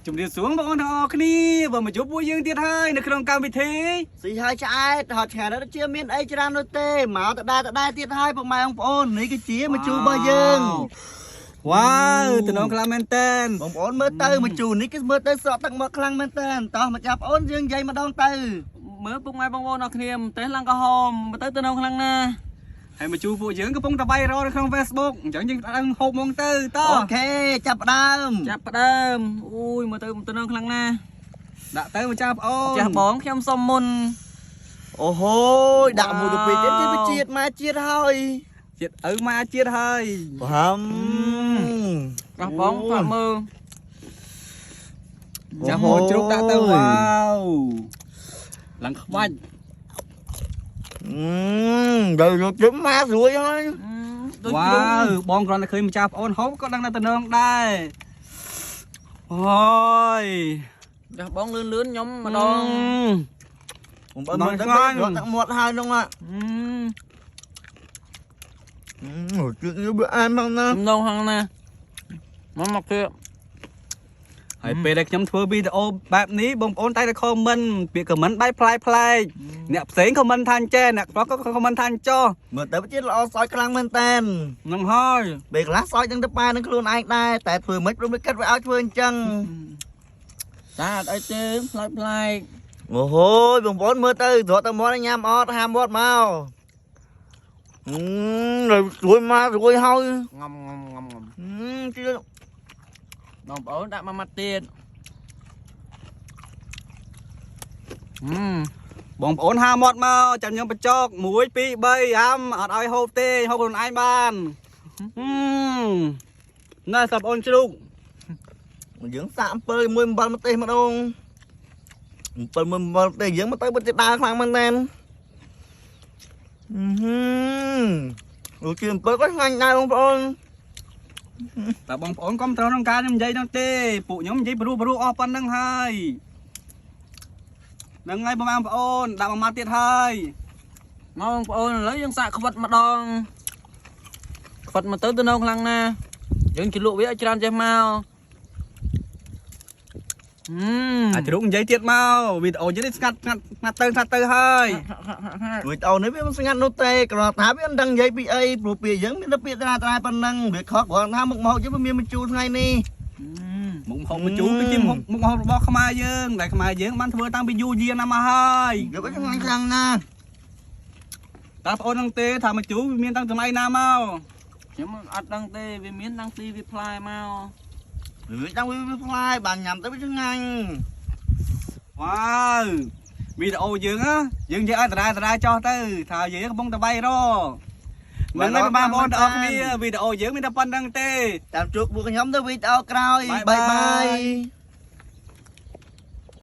ជំរាបសួរបងប្អូនទាំងអស់គ្នាបើមកជួបពួកយើងទៀតហើយនៅក្នុងកម្មវិធី ស៊ីហើយឆ្អែតហត់ឆ្ងាយដល់ជាមានអីច្រើននោះទេមកតដែរតដែរទៀតហើយពុកម៉ែបងប្អូននេះគឺជាមជូររបស់យើង វ៉ាវតំណងខ្លាំងមែនតើ បងប្អូនមើលទៅមជូរនេះគឺមើលទៅស្រក់ទឹកមកខ្លាំងមែនតើតោះមកចាប់អូនយើងនិយាយម្ដងទៅ មើលពុកម៉ែបងប្អូនអរគ្នាម្ទេសឡើងក្រហមមើលទៅទៅនងខ្លាំងណាស់ ហើយមកជួបពួកយើងកំពុងតែវាយរលនៅក្នុង Facebook អញ្ចឹងយើងដើមហូបហ្មងទៅតោះ OK ចាប់ផ្ដើម ចាប់ផ្ដើមអូយមើលទៅទៅនងខ្លាំងណាស់ ដាក់ទៅម្ចាស់ប្អូន ចាស់បងខ្ញុំសុំមុន អូហូយដាក់មួយទៅពីរទៀតគឺវាជាតិមកជាតិហើយ ជាតិឪម៉ែជាតិហើយ ហាំ ចាស់បងផាក់មើល ចាស់បងជ្រូកដាក់ទៅវ៉ាវឡើងខ្បាច់ ដល់យកជុំមកស្រួយហើយ ដូច វ៉ា ជ្រូក វបងគ្រាន់តែឃើញម្ចាស់ប្អូនហូបក៏ដឹងថាតំណងដែរអូយ ចាស់បងលឿនលឿនខ្ញុំម្ដង បងប្អូនមើលទៅរត់ទឹកមាត់ហើយនោះហ่ะជឿវាអែមមកណា ទំនងខ្លាំងណាស់មកមកគេ ហើយពេលដែលខ្ញុំធ្វើវីដេអូបែបនេះបងប្អូនតែតែ comment ពាក្យ comment បែបប្លែកប្លែកអ្នកផ្សេង comment ថាអញ្ចេះអ្នកប្រុសក៏ comment ថាអញ្ចោះ មើលទៅជាល្អសោយខ្លាំងមែនតើ ហ្នឹងហើយ ពេលខ្លះសោយនឹងទៅប៉ែនឹងខ្លួនឯងដែរតែធ្វើមិនព្រមគិតវាឲ្យធ្វើអញ្ចឹង តាអត់អីទេប្លែកប្លែក អូហូយបងប្អូនមើលទៅត្រត់ទៅមាត់ញ៉ាំអត់ហាមាត់មកអឺរួយមករួយហើយ ងំងំងំងំ ជឿ បងប្អូនដាក់មួយម៉ាត់ទៀតអឺ បងប្អូនហាមាត់មកចាំខ្ញុំបញ្ចុក1 2 3អាំអត់ឲ្យហូបទេហូបខ្លួនឯងបានណែសាប់អូនជ្រូក យើងសាកអំពើមួយអំបិលម្ទេសម្ដងអំពើមួយអំបិលម្ទេសយើងមកទៅពិតជាដើរខ្លាំងមែនតើអឺហឺជាអំពើក៏ឆ្ងាញ់ដែរបងប្អូន តែបងប្អូនកុំត្រូវក្នុងការខ្ញុំនិយាយហ្នឹងទេពួកខ្ញុំនិយាយព្រោះព្រោះអស់ប៉ុណ្្នឹងហើយហ្នឹងហើយបងប្អូនដាក់មួយម៉ាត់ទៀតហើយ មកបងប្អូនឥឡូវយើងសាកខ្វិតម្ដងខ្វិតមកទៅទៅនងខ្លាំងណាស់យើងជ្រលក់វាឲ្យច្រើនចេះមកអឺ អាជ្រូកនិយាយទៀតមកវីដេអូយើងនេះស្ងាត់ស្ងាត់ស្ងាត់ទៅស្ងាត់ទៅហើយ វីដេអូនេះវាមិនស្ងាត់នោះទេគ្រាន់ថាវាមិនដឹងនិយាយពីអីព្រោះពាក្យយើងមានតែពាក្យត្រាត្រាប៉ុណ្ណឹងវាខុសគ្រាន់ថាមុខមកយើងវាមានបញ្ជូលថ្ងៃនេះ មុខម្ហូបបញ្ជូរគឺជាមុខមុខម្ហូបរបស់ខ្មែរយើងដែលខ្មែរយើងបានធ្វើតាំងពីយូរយារណាស់មកហើយ វាក៏ឆ្ងាញ់ខ្លាំងណាស់ តើបងប្អូនហ្នឹងទេថាបញ្ជូរវាមានតាំងសម័យណាមក ខ្ញុំអត់ដឹងទេវាមានតាំងពីវាផ្លែមក វាតាំងវាផ្លែបានញ៉ាំទៅវាឆ្ងាញ់ វ៉ាវវីដេអូយើងណាយើងនិយាយឲ្យដដែលដដែលចោះទៅថាយើងកំពុងតែវាយរហ្នឹងហើយបងប្អូនទាំងអស់គ្នាវីដេអូយើងមានតែប៉ុណ្្នឹងទេ តាមជួបពួកខ្ញុំទៅវីដេអូក្រោយ បាយ បាយ បា បាយ យ